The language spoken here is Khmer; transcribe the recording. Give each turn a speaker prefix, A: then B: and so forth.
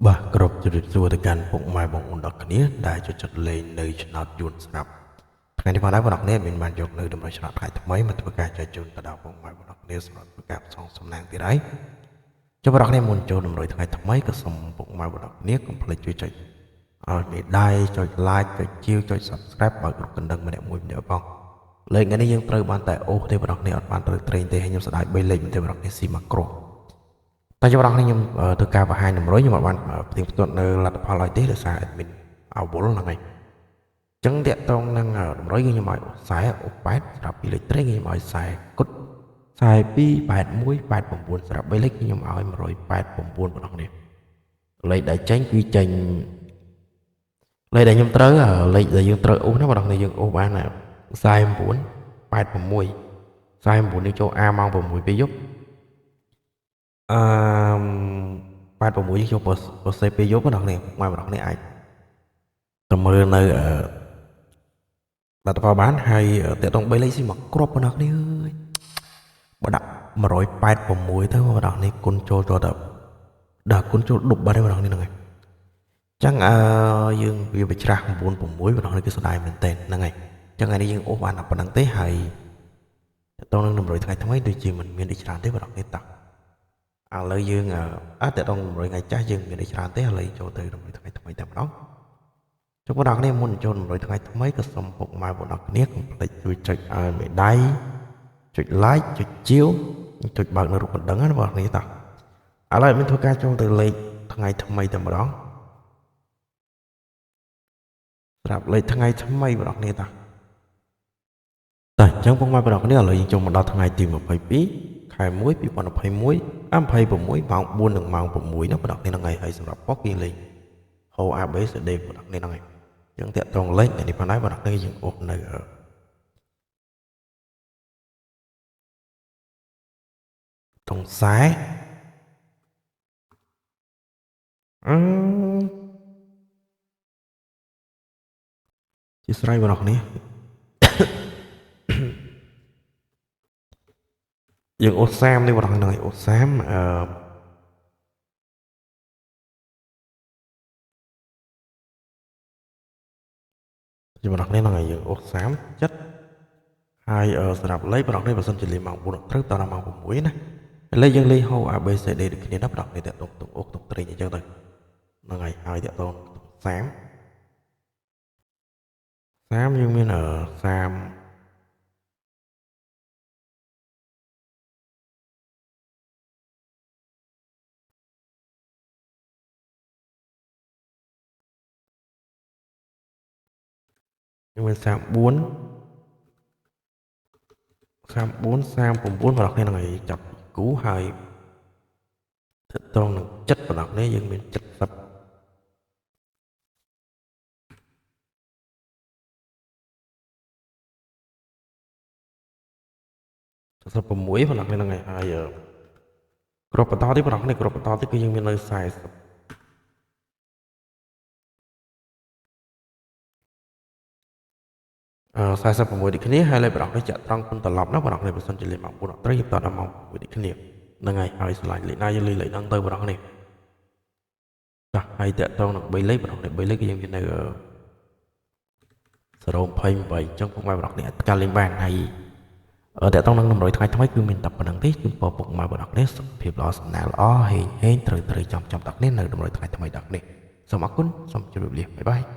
A: បាទគ្រប់ជម្រាបសួរទៅកាន់ពុកម៉ែបងប្អូនដល់គ្នាដែលចូលចិត្តលេងនៅឆ្នោតយួនស្រាប់ថ្ងៃនេះផងដែរបងប្អូនគ្នាមានបានយកនៅតម្រុយឆ្នោតថ្ងៃថ្មីមកធ្វើការចែកជូនទៅដល់ពុកម៉ែបងប្អូនគ្នាសម្រាប់ធ្វើការផ្សងសំណាងទៀតហើយចុះបងប្អូនគ្នាមុនចូលតម្រុយថ្ងៃថ្មីក៏សូមពុកម៉ែបងប្អូនគ្នាកុំភ្លេចជួយចុចឲ្យមេដៃចុច like ចុចជាវចុច Subscribe បើគ្រប់កណ្ដឹងម្នាក់មួយម្នាក់ផងលេខថ្ងៃនេះយើងត្រូវបានតែអូសទេបងប្អូនគ្នាអត់បានត្រូវត្រេងទេហើយខ្ញុំស្ដាយ3លេខមែនទេបងប្អូនគ្នាស៊ីមកគ្រាប់តែខ្ញុំបងខ្ញុំធ្វើការបង្ហាញតម្រុយខ្ញុំអត់បានផ្ទៀងផ្ទាត់នៅលទ្ធផលឲ្យទេដោយសារ admin អវល់ហ្នឹងហើយអញ្ចឹងតាក់ទងនឹងតម្រុយគឺខ្ញុំឲ្យ40អូ8សម្រាប់ពីលេខត្រេងខ្ញុំឲ្យ40គុត42 81 89សម្រាប់3លេខខ្ញុំឲ្យ189បងប្អូននេះលេខដែលចេញគឺចេញលេខដែលខ្ញុំត្រូវលេខដែលយើងត្រូវអូសណាបងប្អូនយើងអូសបាន49 86 49នេះចូល A ម៉ោង6ពេលយប់អឺ86យើងចូលប្រូសេសពេលយប់បងប្អូនម៉ែបងប្អូនអាចទៅមើលនៅលទ្ធផលបានហើយតាក់ទង3លេខស៊ីមកគ្រាប់បងប្អូនអើយបើដាក់186ទៅបងប្អូនគុណចូលទៅដល់គុណចូលដប់បាត់ហើយបងប្អូនហ្នឹងហើយចឹងអឺយើងវាបច្រាស់96បងប្អូនគឺស្ដាយមែនតើហ្នឹងហើយចឹងថ្ងៃនេះយើងអូសបានតែប៉ុណ្្នឹងទេហើយតទៅនឹង100ថ្ងៃថ្មីដូចជាមិនមានដូចច្រើនទេបងប្អូនតោះឥឡូវយើងអត់តដង100ថ្ងៃចាស់យើងមានច្រើនទេឥឡូវចូលទៅ100ថ្ងៃថ្មីតែម្ដងចុះបងប្អូនគ្នាមុនចូល100ថ្ងៃថ្មីក៏សូមពុកម៉ែបងប្អូនគ្នាកុំភ្លេចជួយចុចឲ្យមេដៃចុច like ចុចជាវចុចបើកនៅរូបកណ្ដឹងណាបងប្អូនគ្នាតោះឥឡូវមានធ្វើការចូលទៅលេខថ្ងៃថ្មីតែម្ដងសម្រាប់លេខថ្ងៃថ្មីបងប្អូនគ្នាតោះតែអញ្ចឹងពុកម៉ែបងប្អូនគ្នាឥឡូវយើងចូលមកដល់ថ្ងៃទី22ខែ1 2021 26ម៉ោង4និងម៉ោង6ណាបងប្អូនហ្នឹងហើយហើយសម្រាប់ប៉ុកគេលេខហូ A B C D បងប្អូនហ្នឹងហើយអញ្ចឹងតាក់ទងលេខនេះផងដែរបងប្អូនយើងអូសនៅតុងខ្សែអឺជាស្រ័យបងប្អូនយើងអូស30នេះបងប្អូនហ្នឹងហើយអូស30អឺបងប្អូនហ្នឹងហើយយើងអូស30ចិត្តហើយសម្រាប់លេខបងប្អូនបើសិនជាលេខម៉ោង4ត្រូវតដល់ម៉ោង6ណាលេខយើងលេខហៅ A B C D ដូចគ្នាណាបងប្អូនតាក់ទងតុងអូសតុងត្រេងអញ្ចឹងទៅហ្នឹងហើយហើយតាក់ទង30 30យើងមាន30យើងមាន34 34 39បងប្អូនហ្នឹងហើយចាប់គូហើយទាក់ទងនឹងចិត្តបងប្អូនយើងមាន70 76បងប្អូនហ្នឹងហើយហើយគ្រាប់បន្តទៀតបងប្អូនគ្រាប់បន្តទៀតគឺយើងមាននៅ40 46ដូចគ្នាហើយលេខបងប្អូនចាក់ត្រង់គុណត្រឡប់ណាបងប្អូនបើសិនជាលេខម៉ោង4អត់ត្រូវយើងតដល់ម៉ោង6ដូចគ្នាហ្នឹងហើយហើយឆ្លាញ់លេខណាយើងលេខលេខហ្នឹងទៅបងប្អូននេះចាស់ហើយតាក់ទងនឹង3លេខបងប្អូន3លេខគឺយើងមាននៅ028អញ្ចឹងពុកម៉ែបងប្អូនអាចការលេងបានហើយតាក់ទងនឹង100ថ្ងៃថ្មីគឺមានតែប៉ុណ្្នឹងទេជូនពរពុកម៉ែបងប្អូនសុខភាពល្អសំណាងល្អហេងហេងត្រូវត្រូវចំចំដល់គ្នានៅ100ថ្ងៃថ្មីដល់គ្នាសូមអរគុណសូមជម្រាបលាបាយបាយ។